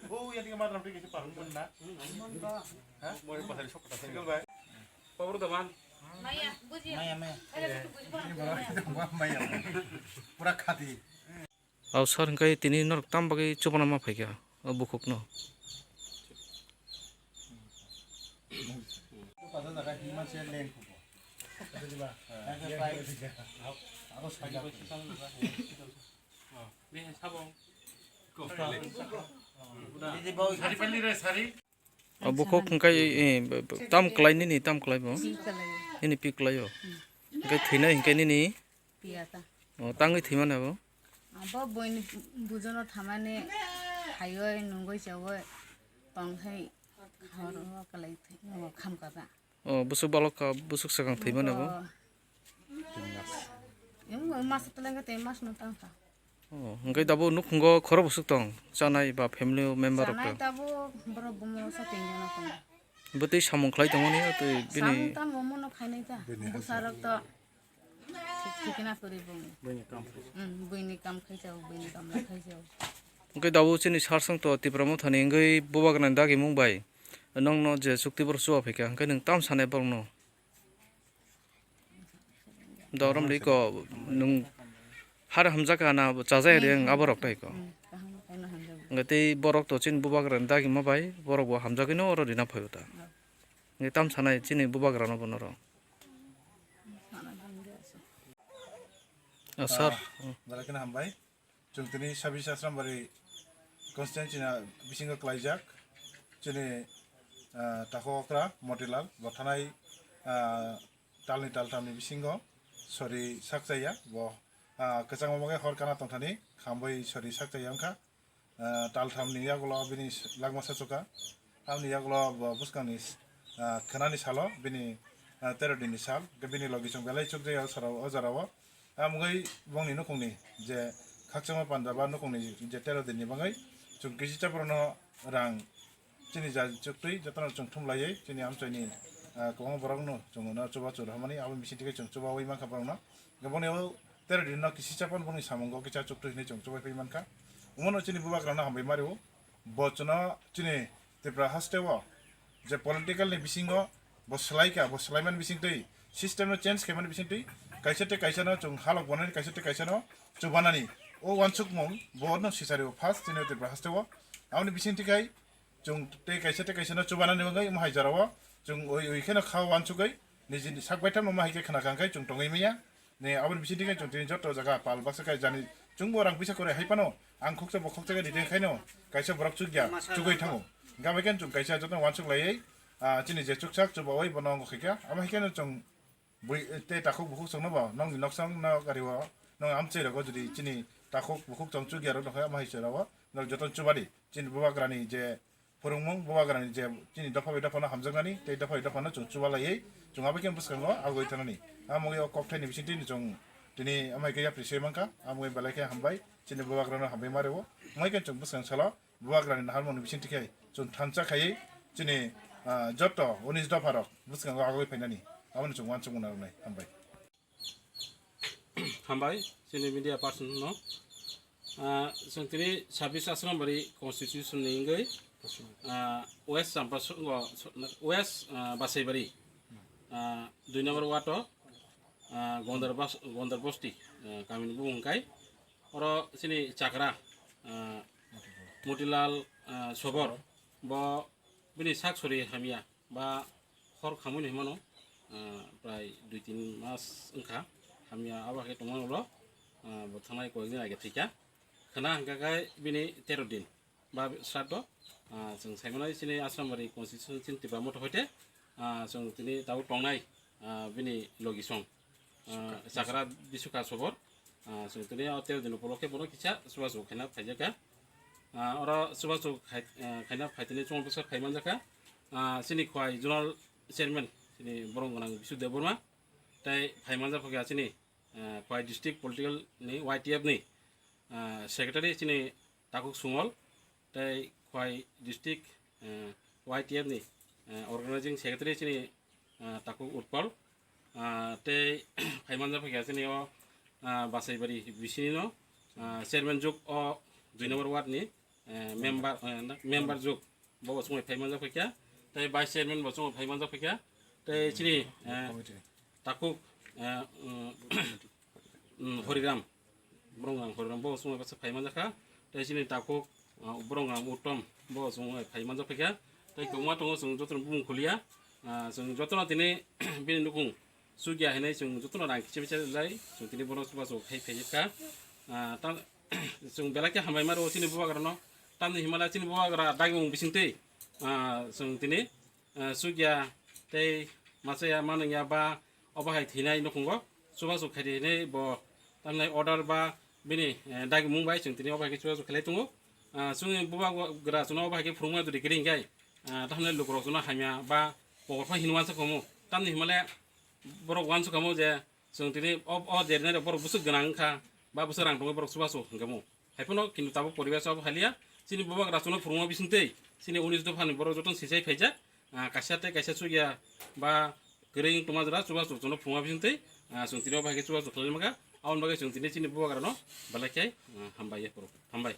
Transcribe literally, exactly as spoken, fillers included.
Bo yang tinggal malam dia kasi parung pun na. Ha? Mau yang pasal sok pasal. Tinggal baik. Pabur teman. Maya, buji. Maya, maya. Ada satu buji pun. Maya. Pura khati. Aw sir, hingke tini norok tam bagwi chubana ma phaikha o bukhukno? Sari pali re, sari. O bukhuk hingke, eh, tam kwlai nini, tam kwlai bo? Pi kwlai. Nini pi kwlai o? Hingke thwinai hingke nini? Piya ta. O, tangwi thwimani abo? Abo buini bujono thamani khaioi, nungoi, chaoi, tongkhai, horo kwlai thwi-, o, khamkha ta. O, busuk balok ka, busuk swkang thwimani abo? Abo, em, mas twlangkha tei mas no tangkha. O, hwnkhe dabo nukhungo khoro busuk tong, chanai ba family member rok tong? Chanai tabuk borok bumo sa tinjono tongo. Bo tei samung khlai tongmani, tei bini samung tamo mono khainai ta. Bini bwsarok to thik thikna kwrwi bung. Buini kam. Hmm, buini kam khaijao, buini kam khaijao. Hwnkhe dabo chini sarsong to Tipra Mothani wngwi bubagrani dagimung bai nokno je chukti borok chuba phaikha, hwnkhe nwng tam sanai borokno? Dorom ri ko, nwng har hamjak ka na bo chajai ri ang abo rok tai ko. Hmm, kaham khaina hamjak. Hwnkhe tei borok to chini bubagrani dagima bai borok bo hamjagwi no oro rina phaio ta. Hwnkhe tam sanai chini bubagrano bo noro. Sana hamjak se. Ah, sir. Ah, belai kheno hambai. Chwng tini sabis Asrambari constituency ni bisingo klaijak. Chini, ah, takhuk okra Motilal bo thanai, ah, talni talthamni bisingo sori sakchaya bo, ah, kwchangma bagwi hor kana tongthani khambai sori sakchaya wngkha. Ah, talthamni yagulo bini langma sachukha. Tamni yagulo bo bwskangni, ah, khwnani salo bini, ah, tero dinni sal. Bini logi chwng belai chukjaya o sora-, o jorao. Amgwi bongni nukhungni je khakchangma panda ba nukhungni je tero dinni bagwi chwng kisi chaprono rang chini ja chuktwi jotono chwng thumlaiwi chini amchaini, ah, kwbangma borokno chwng no chuba chur hamani abo bisingtwi chwng chubawi mankha borokno. Boni o tero dinno kisi chapan bongni samungo kisa chuktwi hinwi chwng chubai pai mankha. Omono chini bubagrano hambai mario. Bo chwngno chini Tripura hasteo je political ni bisingo bo swlaikha, bo swlaimani bisingtwi system no change khaimani bisingtwi kaisa tei kaisa no chwng halok bonani, kaisa tei kaisa no chubanani o wansukmung bo no sisario first chini Tripura hasteo. Aboni bisingtwi khai chwng tei kaisa tei kaisa no chubanani bagwi omo hai jorao chwng oi oi kheno kha wansugwi nijini sak baitham no ma hai khe khna kha khai chwng tongwi manya. Ne aboni bisingtwi khe chwng tini joto jaga pal baksa khe jani chwngbo rang puisa kwrwi hai phano ang khoksa bo khoksa khe rite khaino kaisa borok chukya chugwi thango. Hwnkhe abo khe chwng kaisa joto wansuk laiwi, ah, chini je chuksak chubawi bono wngo khaikha. Abo hai kheno chwng bui tei takhuk bukhuk chwngno bo nokni noksong no gari o nokni amchai rogo jodi chini takhuk bukhuk chwng chukya rok nokha amo hai chwrago nok joto chubadi chini bubagrani je phwrwngmung bubagrani je chini dopha bai dophano hamjaknani tei dopha bai dophano chwng chubalaiwi chwng abo khe bwskango agoi thanani. Amo o kokthaini bisingtwi chwng tini amai khe yapri se mankha, amo belai khe hambai chini bubagrano hambai ma rwo. Amai khe chwng bwskang salo bubagrani naharmungni bisingtwi khe chwng thansa khaiwi chini, ah, joto unis dopharok bwskango agoi phainani aboni chwng uansukmung narwknai. Hambai. Hambai, chini media person no. Ah, chwng tini sabis Asrambari constitution ni wngwi, ah, West Champasung, West, ah, Basaibari, ah, dui number ward o, ah, Gondar Bas-, Gondar Bosti, ah, kamini bumung kai. Oro chini chakra, ah, Motilal, ah, Sobor, bo bini sak sori hamya ba hor khamui ni himano, ah, prai dui tin mas wngkha hamya, abo khe tongmani ulo, ah, bo thangnai koyekdin age thwikha. Khna hwnkha khe bini tero din ba sraddho, ah, chwng saimanai chini Asrambari constituency chini Tipra Motha hoite, ah, chwng tini tabuk tongnai, ah, bini logi song, ah, Chakra Bisuka Sobor, ah, chwng tini o tero din upolokhe bono kisa chubachu khaina phaijakha. Ah, oro chubachu khai-, ah, khaina phaitini chwng bwswk phaimanjakha. Ah, chini Khwai Zonal Chairman chini borong gwnang Bisu Debbarma, tei phaimanjak phokya chini, ah, Khwai District Political ni Y T F ni, ah, Secretary chini Takhuk Sumol, tei Khwai District, ah, Y T F ni, ah, Organizing Secretary chini, ah, Takhuk Utpal, ah, tei phaimanjak phokya chini o, ah, Basaibari bisini no, ah, Chairman juk o dui number ward ni, eh, member, eh, na-, member juk bo bo chwngwi phaimanjak phokya, tei Vice Chairman bo chwngwi phaimanjak phokya, tei chini, eh, Takhuk, eh, mm, mm, Horiram, Borong Gwnang Horiram bo chwngwi bwswk phaimanjakha, tei chini Takhuk, ah, Borong Gwnang Uttom bo chwngwi phaimanjak phokya, tei kwbangma tongo chwng jotono bumung khuliya, ah, chwng jotono tini bini nukung chukya hinwi chwng jotono rang kichim kichim lai, chwng tini bono chubachu khai phaikha. Ah, ta-, chwng belai khe hambai maro chini bubagra no, tamni himala chini bubagra dagimung bisingtwi, ah, chwng tini, ah, chukya tei machaya manwngya ba obo hai thinai nukhungo chubachu khaidi hinwi bo tamni order ba bini, eh, dagimung bai chwng tini obo hai khe chubachu khlai tongo. Ah, chwngni bubagra chwngno obo hai khe phwrwngma jodi kiri hinkhe, ah, tamni lukurok chwngno hamya ba pokor phai hinwi uansukha mu. Tamni himale borok uansukha mu je chwng tini o, o jerinai rok borok bwswk gwnang wngkha ba bwswk rang tongwi borok chubachu hinkha mu. Haiphano kintu tabuk poribesh obo haliya. Chini bubagra chwngno phwrwngma bisingtwi chini unis dophani borok jotono sisai phaijak. Ah, kaisa tei kaisa chukya ba kwrwi wng tongma jora chubachu chwngno phwrwngma bisingtwi, ah, chwng tini obo hai khe chubachu khlai mankha. Aboni bagwi chwng tini chini bubagrano belai khe, ah, hambai, hambai.